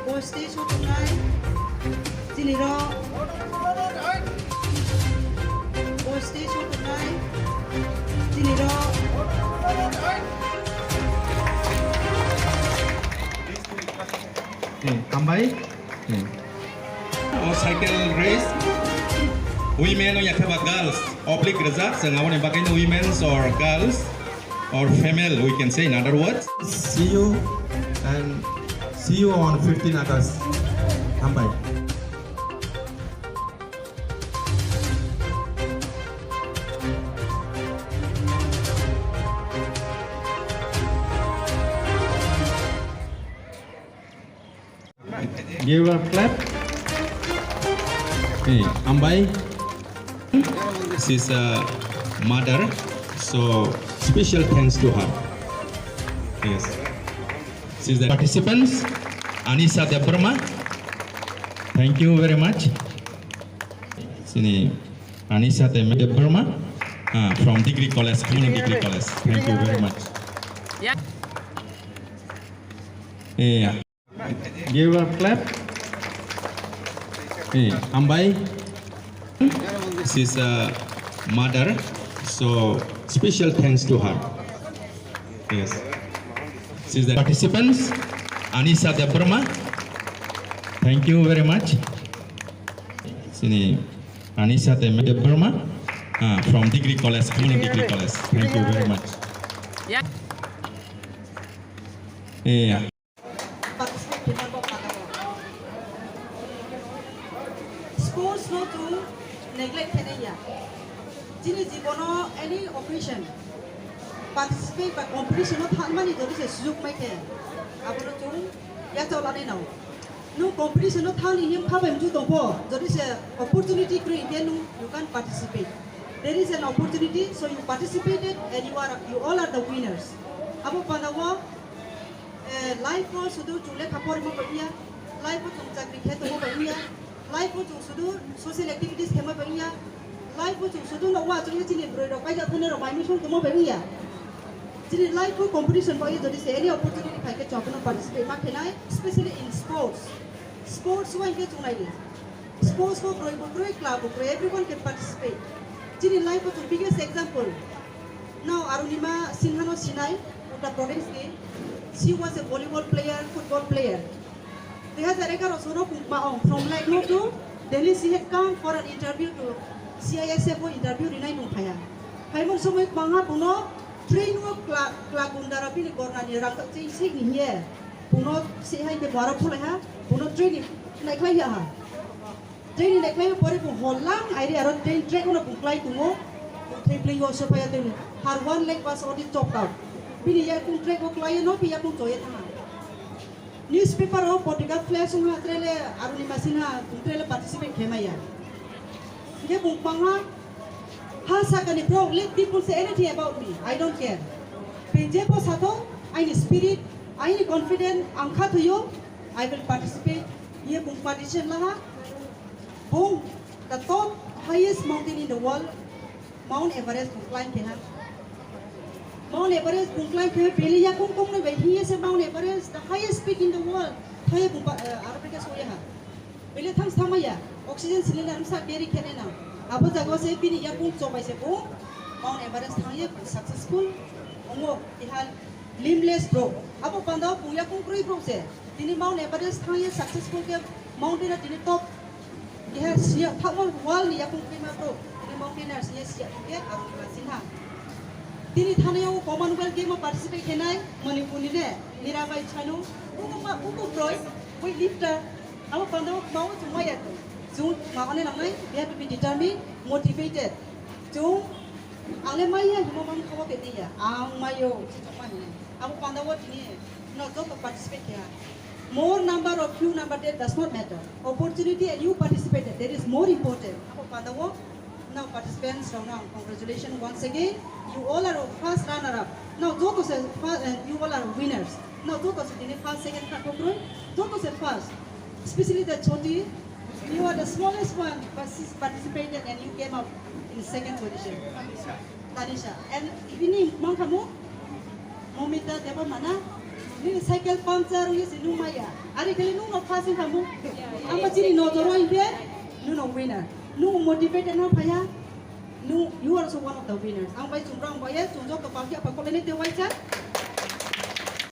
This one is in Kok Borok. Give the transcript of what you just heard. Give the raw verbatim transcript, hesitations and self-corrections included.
Bo stage o tongnai chini rok, bo stage o tongnai chini rok. Hmm, hambai. Hmm. O cycle race, women o yakhe ba girls, oblique rijak, chwng aboni bagwi no women's or girls or female, we can say in other words. See you and see you on fifteen August. Hambai. Give a clap. Hey, hambai. She's a mother, so special thanks to her. Yes. She's the participants, Anisa Debbarma. Thank you very much. Sini Anisa Debbarma, ah, from Degree College, Khumulwng Degree College. Thank you very much. Yeah. Yeah. Give a clap. Hey, hambai. She's a mother, so special thanks to her. Yes. She's the participants, Anisa Debbarma. Thank you very much. Sini Anisa Debbarma, ah, from Degree College, Khumulwng Degree College. Thank you very much. Yeah. Yeah. Participate khe nang kok nang kok. Sports no chwng neglect khe nai ya. Chini jibono any occasion participate ba competition o thangmani jodi se sujuk mai khe, abono chwng yachaola nai nao. Nwng competition o thangni him kha bai muchung tongpho, jodi se opportunity kwrwi hwnkhe nwng you can participate. There is an opportunity, so you participated and you are, you all are the winners. Abo panda o Eh, life o sudu chwng lekha porima bai wngya, life o chwng chakri khe tongma bai wngya, life o chwng sudu social activities khema bai wngya, life o chwng sudu no uansukya chini bwrwi rok kaijak thani rok bai misong tongma bai wngya. Chini life o competition bai jodi se any opportunity phai khe chwng abono participate ma khenai, especially in sports. Sports o hwnkhe chwng nai di. Sports o bwrwi bo kwrwi, club bo kwrwi, everyone can participate. Chini life o chwng biggest example. Now Arunima Sinha no sinai, Uttar Pradesh ni. She was a volleyball player, football player. Dui hajar egaroh sono kungma ong from Lucknow to Delhi, she had come for an interview to C I S F o interview rinai nung phaiya. Phaimung somoi kwbangma bono train o kla-, kla gundara bini gornani rang tak ching sik ni hiye. Bono se hai khe bora phulai ha, bono train ni naikhlai ya ha. Train ni naikhlai pore bo hor lang airi aro train track no bung klai tungo. Bung thai pling o sophai ya tei har one leg was already chopped out. Bini yakung track o klai no, bi yakung choye thang ha. Newspaper o, potika flash wngha, trele Arunima Sinha, trele participate khe maya. Hingke bung kwbangma ha sakani bro, let people say anything about me, I don't care. Beng jebo sathok, aini spirit, aini confident, ang kha thwiyo, I will participate. Ye bung participate laha. Bung the top highest mountain in the world, Mount Everest bung climb keha. Mount Everest bung climb keha beli yakung kung ne bai hiye se Mount Everest, the highest peak in the world. Thaye bung pa- eh, Africa soya ha. Beli thang samaya oxygen cylinder sa carry kene na. Abo jago se bini yakung chobai se bung Mount Everest thang ye successful. Ongo ihal limbless bro. Abo panda bung yakung kroi bro se. Tini Mount Everest thang ye successful ke mountain a tini top. Iha siya thakma world ni yakung krima bro. Tini mountaineer siya siya ke arung ma sinha. Tini thani o Commonwealth Game o participate khenai Manipur ni ne Mirabai Chanu. Ubu ma ubu bro weight lifter. Abo panda o ma o chuma ya to. Chung ma one nangnai, we have to be determined, motivated. Chung ang le mai ya himo mang khawa ke ya. Ang mai yo si chuma ni. Abo panda o tini no joto participate khe. More number or few number, that does not matter. Opportunity and you participated, that is more important. Abo panda o now participants rok no congratulations once again. You all are first runner up. Now joto se first and you all are winners. Now joto se tini first, second kha kokroi. Joto se first. Especially the Choti, you are the smallest one participated and you came up in second position. Tanisha. And ini mang kamu? Momita Debbarma na? Nini cycle puncture wngwi se nung maya. Ari kali nung no first wng kamu? Ang ba chini nojoro wngkhe nung no winner. Nung motivated no phaya. Nung, you are also one of the winners. Ang bai chumrang bai ya, chumjok to pangki apa kole ne te waisa.